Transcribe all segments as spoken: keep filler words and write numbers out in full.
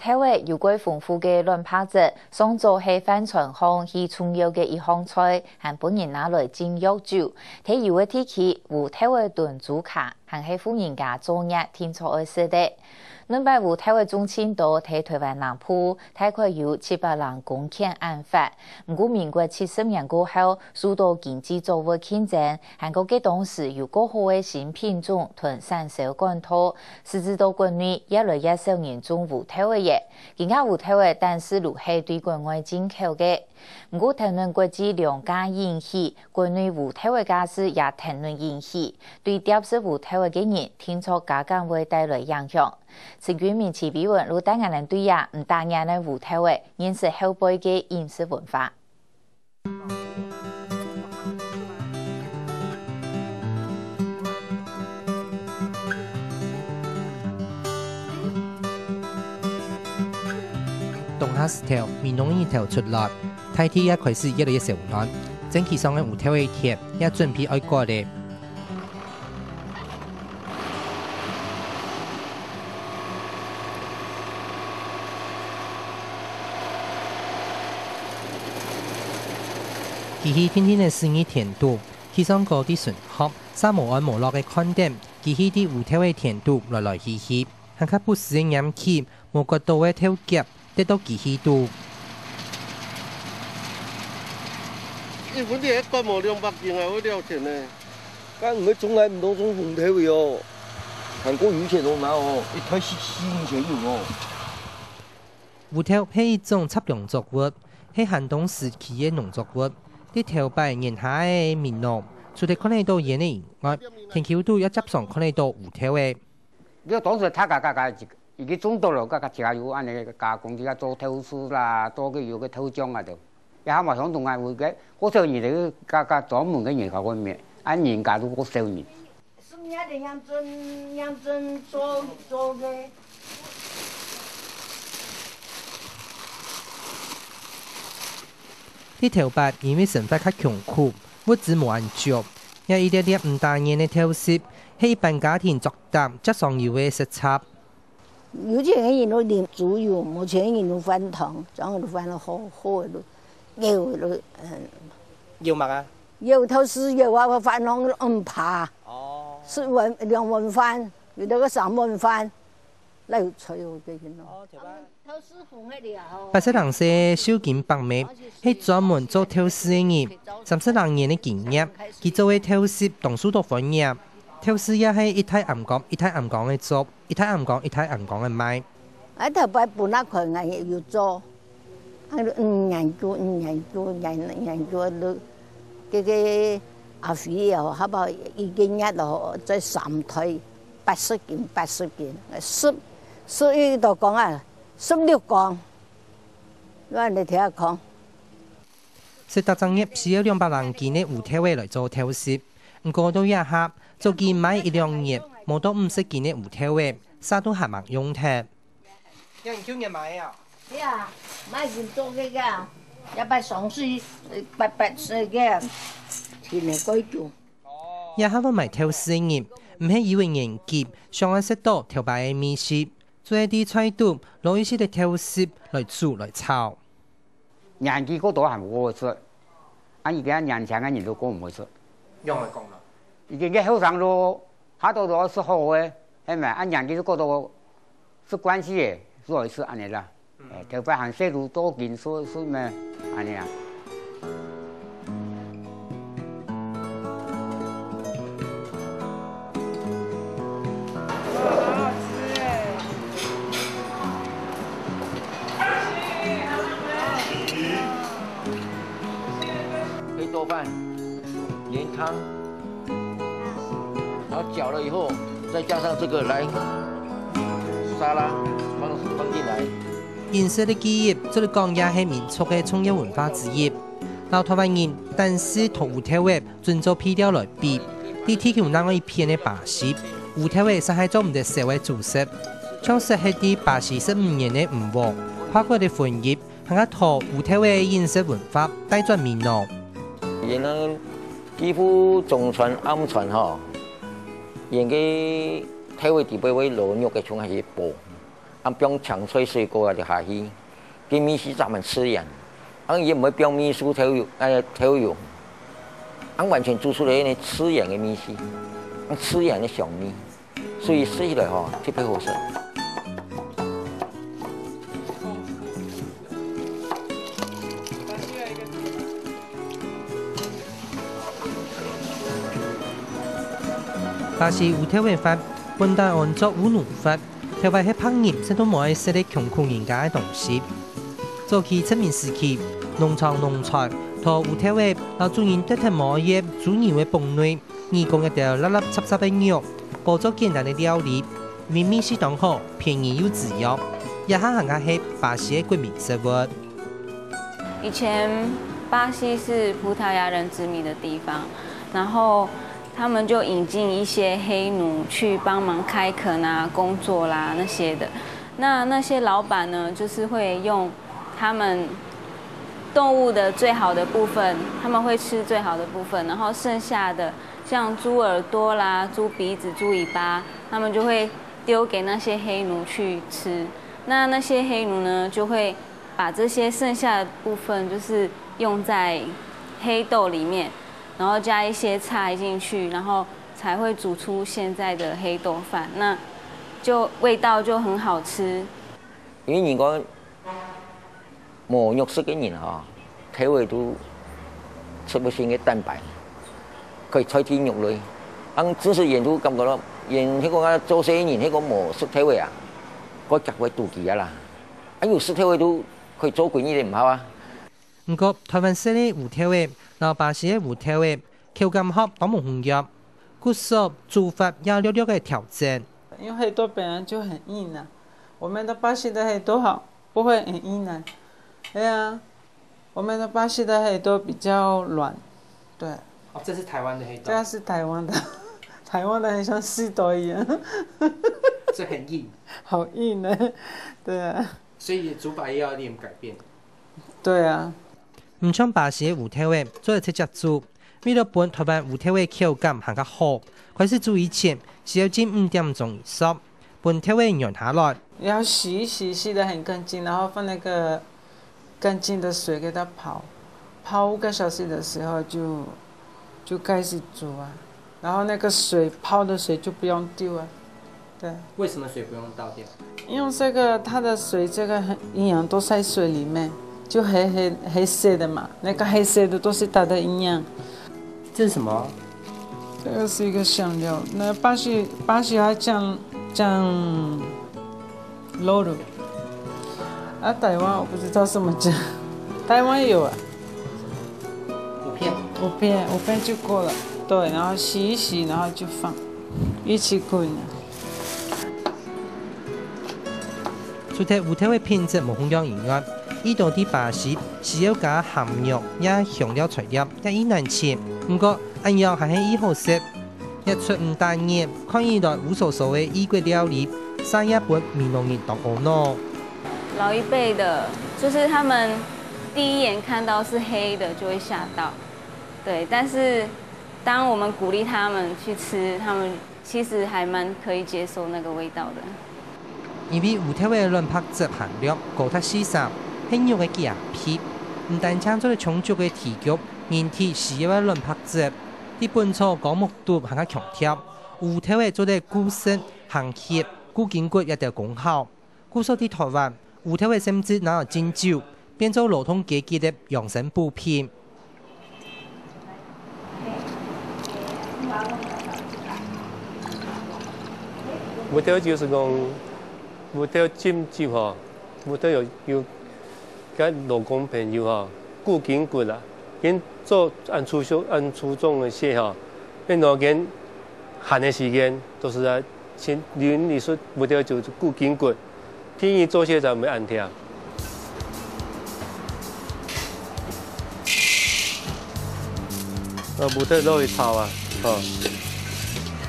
豆仔有蓋豐富个卵白質，上早係飯餐項最重要个一項菜，還分人拿來浸藥酒。在有个地區，烏豆仔燉豬跤，還係婦人家做月定著愛食个。 兩擺烏豆仔種盡多，在臺灣南部大概有七百零公頃恁闊。毋過民國七十年過後，受到經濟作物競爭，還過該當時有較好个新品種同產銷管道，使得到國內越來越少人種烏豆仔了。今下烏豆仔單淨係對國外進口个。毋過，跈等國際糧價引起，國內烏豆仔價數也跈等引起，對貼食烏豆仔个人定著加減會帶來影響。 陳君明、徐碧文、盧丹雅等對這毋打眼个烏豆仔，認識後背个飲食文化。冬下時頭，美濃日頭出來，大地也開始越來越燒暖，正氣爽个烏豆仔田也準備愛割了。 機器定定仔駛入田肚，氣象哥在巡學，煞無安無落个看等，機器在烏豆仔田肚來來去去，還較不時仔拈起無割到个豆莢， 跌到機器肚。一分鐘一個無兩百斤啊，會了錢呢。該毋係從來毋當種紅豆个哦，還過有錢哦，那哦，一袋十四五千銀哦。烏豆係一種雜糧作物，係寒冬時期个農作物。在頭擺年下个美濃，除了看得到菸仔以外，田坵肚也輒常看得到烏豆仔。 你當時大家家家一，已經種到了，家家自家有恁呢加工，自家做豆豉啦，做个有个豆漿啊，都。也還無相同啊，有个好少人个，家家專門个人較會賣，啊人家都好少人。係也得認真認真做做个。 在頭擺，因為生活較窮苦，物資無恁足，這一粒粒毋打眼个豆豉，係一般家庭桌頂輒常有个食材。有錢个人都啉豬油，無錢个人都飯湯，這樣都飯好好个，都有都，嗯。有麼个？有豆豉有啊，飯湯毋怕。哦。食碗，兩碗飯，有兜个三碗飯。 來有菜哦，个人咯。哦，對吧？八十零歲个秀金伯姆係專門做豆豉个人，三十零年个經驗，佢做个豆豉當受到歡迎。豆豉也係一袋醃缸一袋醃缸个做，一袋醃缸一袋醃缸个賣。啊，頭擺本來看人有做， 啊，嗯，研究，嗯，研究，研，研究，就，這个阿飛哦，好不好？一個月咯，做三袋，八十斤，八十斤，十，十一都講啊，十六公，恁樣聽講。食逐隻月需要兩百零斤个烏豆仔來做豆豉，毋過到這下，做佢賣一兩月，無到五十斤个烏豆仔，煞都還吂用忒。 這你舊年買个啊？係啊，買人做个啊，一百三十，呃，八百十个，新个改做。這下會買豆豉个人，毋係以為年紀，想愛食到頭擺个味緒，就係在菜肚落一息个豆豉來煮來炒。 年紀過大還無好食，啊，而家年輕个人都過毋好食。仰會講呢？已經个後生咯，下都都愛食好个，係咪？啊，年紀都過大，食慣勢个，就愛食恁樣啦。嗯。哎，頭擺還細路多緊食，食咩，恁樣啊。 黑豆饭、盐汤，然後攪了以後，再加上這個來沙拉放，放進來。飲食个記憶，做得講也係民族个重要文化之一。摎臺灣人單淨擇烏豆仔 準做配料來比。在地球另外一片个巴西，烏豆仔煞係做毋得少个主食。像係在巴西十五年个女王，跨國个婚姻，還較討烏豆仔个飲食文化帶轉美濃。因為幾乎中餐、暗餐吼，因為豆仔底背會落肉个，像係一包。啊，放青菜水果啊就下去，該味緒正蠻自然。啊，也毋會放味素調油，呃，調油，啊，完全煮出來个自然个味緒，啊，自然个香味，所以食起來吼，特別好食。 巴西烏豆仔法，本旦安做烏奴法，豆仔係白人食都無愛食个窮苦人家个東西。早期殖民時期，農場農產，討烏豆仔摎主人得忒無愛个豬牛个腹內，耳公一兜垃垃雜雜个肉，包做簡單个料理，味緒當好，便宜又滋養，這下還較係巴西个國民食物。 以前巴西是葡萄牙人殖民的地方，然后他们就引进一些黑奴去帮忙开垦啊、工作啦那些的。那那些老板呢，就是会用他们动物的最好的部分，他们会吃最好的部分，然后剩下的像猪耳朵啦、猪鼻子、猪尾巴，他们就会丢给那些黑奴去吃。那那些黑奴呢，就会把这些剩下的部分，就是用在黑豆里面，然后加一些菜进去，然后才会煮出现在的黑豆饭，那就味道就很好吃。因為人講無肉食个人吼，豆仔都植物性个蛋白，可以代替肉類。啊，真實人都感覺到，人迄個啊，做生意人，迄個無食豆仔啊，該腳會肚飢啊啦。啊，有食豆仔都可以做生意个，毋好啊。毋過，台灣式个烏豆仔，摎巴西个烏豆仔，口感學都無共樣，故所煮法也略略个調整。因為黑豆本來就很硬啊，我們的巴西的黑豆好，不會很硬啊。對啊，我們的巴西的黑豆比較軟，對。哦，這是台灣的黑豆。這是台灣的，台灣的很像石頭一樣。這很硬。好硬呢，對啊。所以煮法也要有點改變。對啊。毋像巴西个烏豆仔，做得直接煮， 為了分台灣烏豆仔口感還較好，開始煮以前，需要浸五點鐘以上，分豆仔軟下來。要洗一洗，洗得很乾淨，然後放那個乾淨的水給它泡，泡五個小時的時候就，就開始煮啊。然後那個水，泡的水就不用丟啊。 對。為什麼水不用倒掉？因為這個它的水，這個很，營養都在水裡面，就黑黑，黑色的嘛，那個黑色的都是它的營養。這是什麼？這個是一個香料，那巴西，巴西還講，講louro。啊，台灣我不知道怎麼講，台灣有啊。五片。五片，五片就夠了。對，然後洗一洗，然後就放，一起滾啊。 除忒烏豆个品質無共樣以外，遇到在巴西需要加鹹肉也香料材料也異難尋，毋過恁樣還係異好食。一出毋打眼，看起來烏疏疏个異國料理，煞也分美濃人當懊惱。老一輩的，就是他們第一眼看到是黑的就會嚇到，對，但是當我們鼓勵他們去吃，他們 其實還蠻可以接受那個味道的。因為烏豆个卵白質含量高達四成，係肉个幾若倍，毋單淨做得充足个提供人體需要个卵白質，在本草綱目肚還較強調，烏豆仔做得固腎、行血、固筋骨這兜功效。 故所在台灣，烏豆仔甚至拿來浸酒，變做勞動階級个養生補品。烏豆就是講，烏豆浸酒吼，烏豆有，有，佮老公朋友吼，固筋骨啦，跟做恁粗重、恁粗重个事吼，變到跟閒个時間，都是在 先淋一撮烏豆酒固筋骨，第二做事才毋會恁忝。呃，烏豆落去炒啊，吼，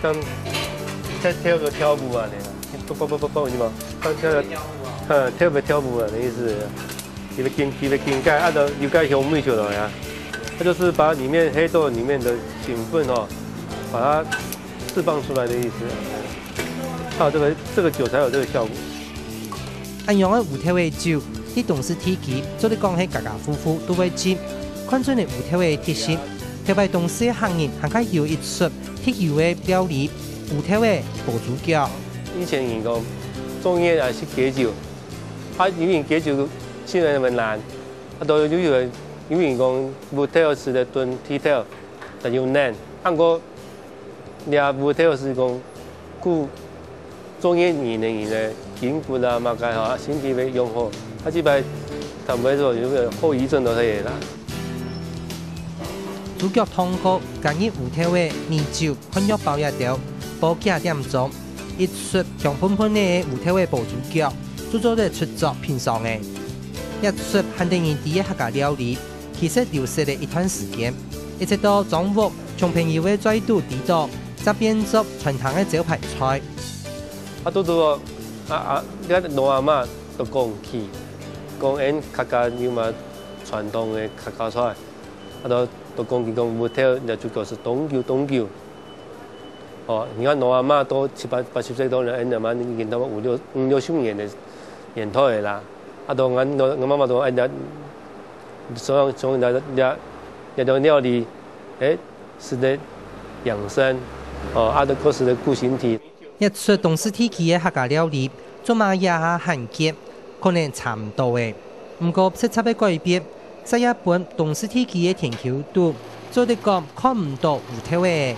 像跳，跳个跳舞啊，恁樣，啵啵啵啵啵，有無？像跳个，呃，跳个跳舞啊，的意思。佢會緊，佢會緊解，啊，就有个香味出來啊。它就是把裡面黑豆裡面的成分哦，把它釋放出來的意思。 它有這個，這個酒才有這個效果。恁樣个烏豆仔酒，在東勢地區做得講係家家戶戶都會浸。看準了烏豆仔个特色，頭擺東勢个客人還較有一出特有个料理，烏豆仔烰豬腳。以前人講，做月也食雞酒，啊，因為雞酒食了會爛，啊，都有有有人講烏豆食了燉地豆，就有能。啊，毋過 這烏豆係講，顧中年人个人个筋骨啊，麼个吼，身體會用好。啊，這擺坦白說，有個後遺症都係啦。豬腳燙過，加入烏豆仔、米酒、漢藥包這兜，烰幾下點鐘，一出香噴噴个烏豆仔烰豬腳，就做得出桌品嚐了。這出還得人知个客家料理， 其實流失了一段時間，一直到庄屋從朋友个嘴肚知道，正變做餐廳个招牌菜。啊，拄拄哦，啊啊，這老阿嬤都講起，講𫣆客家有麼傳統个客家菜，啊，都都講起講烏豆，這就講係當久當久。哦，你看老阿嬤都七八八十歲到了，𫣆阿嬤已經差不多五六五六十年个年代了啦。 啊，都𠊎𠊎媽媽都哎呀，所以從這這這種料理，哎，使得養生，哦，啊，都可使得顧身體。這出東勢地區个客家料理，做麼這下罕見，可能差毋多了。毋過，實際个改變， 在這分東勢地區个田坵肚，做得講看毋到烏豆仔。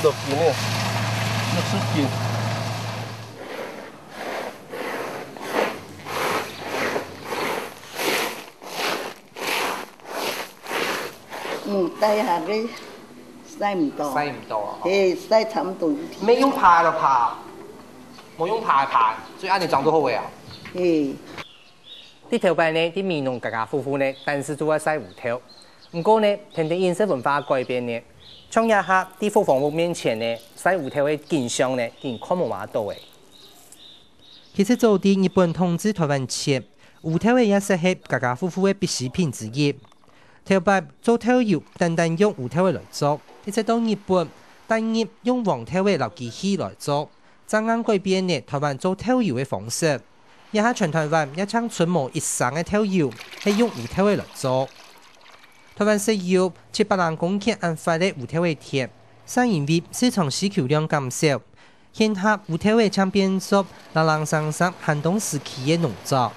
六斤呢，六十斤。嗯，帶下去。 曬毋到。曬毋到啊。嘿，曬差毋多一天。無用拍个拍，無用拍个拍，所以恁樣裝都好个啊。嘿。在頭擺呢，在美濃家家戶戶呢，單淨就會曬烏豆。毋過呢，跈等飲食文化改變呢，像這下在伙房屋面前呢，曬烏豆个景象呢，已經看無麼个多了。其實早在日本統治臺灣前，烏豆仔也算係家家戶戶个必需品之一。 頭擺做豆油，單單用烏豆仔來做，一直到日本，踏入用黃豆仔摎機器來做，正硬改變了臺灣做豆油个方式。這下全臺灣也淨伸無一成个豆油係用烏豆仔來做。臺灣實有七百零公頃恁闊个烏豆仔田，正因為市場需求量減少， 現下烏豆仔正變做零零星星寒冬時期个農作。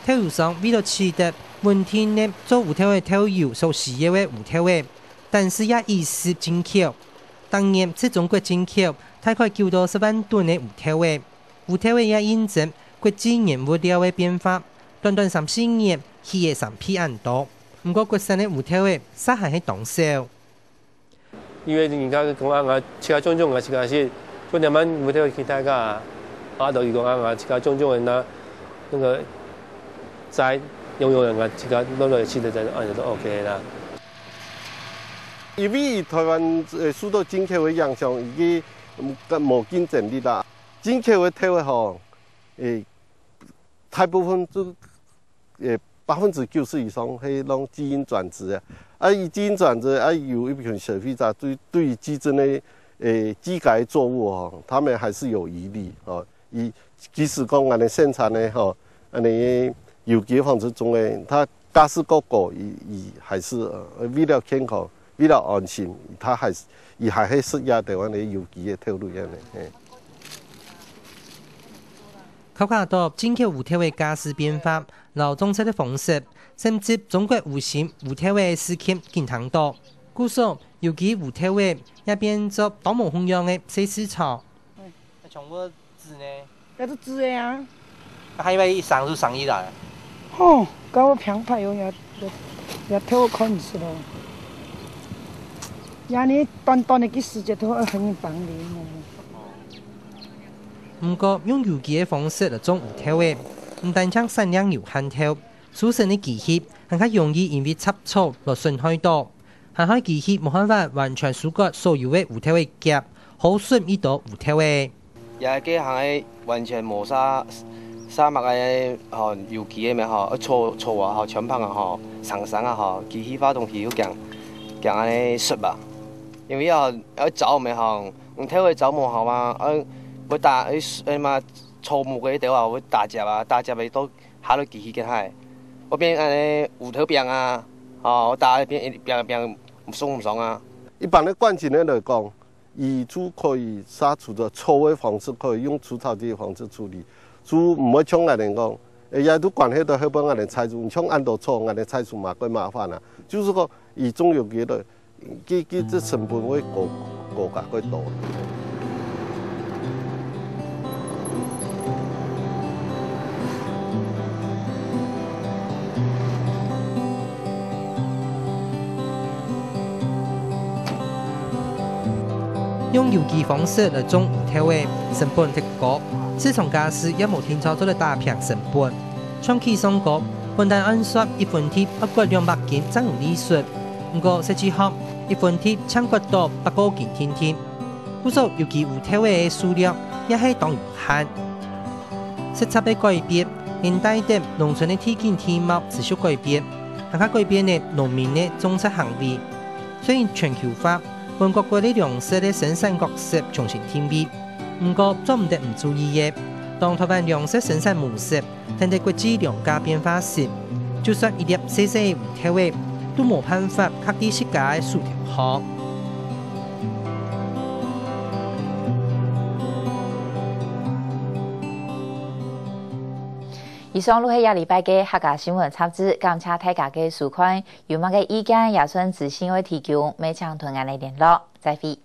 豆油商為了取得穩定个做烏豆仔豆油所需要个烏豆仔，單淨也一直進口。逐年自中國進口大概九到十萬噸个烏豆仔。烏豆仔也印證國際原物料个變化，短短三四年起了三倍恁多。毋過國產个烏豆仔煞還係當少。 因為人家講啊，𠊎自家種種，𠊎自家食，所以慢慢烏豆去大家啊，啊，就係講啊，𠊎自家種種个那那個栽，用用个，𠊎自家落落去食个，啊，也都OK啦。因為臺灣呃受到進口个影響，已經嗯無競爭力啦。進口个豆仔吼，誒，大部分就 呃，百分之九十以上係用基因轉殖个。啊，以基因轉殖，啊，有一群消費者對對於基因个呃基改作物哦，他們還是有疑慮哦。以即使講𠊎等生產个吼，恁呢有機方式種个，它價數過高，佢佢還是呃為了健康，為了安心，它還是佢還係食這台灣个有機个豆類恁呢。嘿。 考察到進口烏豆个價數變化，摎種植个方式，甚至中國無心烏豆个事件緊聽到。故所，有機烏豆仔也變做當無共樣个細市場。全部紙呢？該係紙个啊。該還以為一生就生意來。吼，該𠊎平白用也也也偷看毋識咯。也呢，短短个時節都愛分人幫忙哦。 毋過，用有機个方式來種烏豆仔，毋單淨產量有限頭，收成个機器還較容易因為雜草來損害到，還害機器無辦法完全收割所有个烏豆仔莢，好筍一兜烏豆仔。也个行个完全無啥啥物个吼有機个咩吼，草草啊吼，全部啊吼，生生啊吼，機器化東西又驚驚恁呢食吧。因為哦，愛找毋好，毋透个找毋好嘛，愛，會打，愛，愛嘛，草木个對啊，會打結啊，打結个都下落機器个害。會變恁呢烏頭病啊，哦，打變病病爽毋爽啊？一般个慣性个來講，佢就可以殺除个草个方式，可以用除草劑个方式處理，就毋會像𠊎等講，哎呀，都關係到後背𠊎等採收，你像恁多草，𠊎等採收嘛，較麻煩啊。就是講，佢種有機个 佢，佢這成本會高，高價較多。用有機方式來種烏豆仔，成本忒高，市場價數也無定著做得打平成本。 長期上講，本旦按說一分地愛割兩百斤正有利潤，毋過實際上，一分地淨割到百過斤定定。故所有機烏豆仔个數量也係當有限。實際个改變，能帶得農村个地景地貌持續改變，還較改變了農民个種植行為。雖然全球化，分各國个糧食个生產角色重新定位，毋過做毋得毋注意个，當台灣糧食生產模式 跈等國際糧價變化時，就算一粒細細个烏豆仔，都無辦法徛在自家个手頭項。以上就係這禮拜个客家新聞雜誌，感謝大家个收看。有麼个意見也係資訊愛提供，乜請同𠊎等聯絡。再會。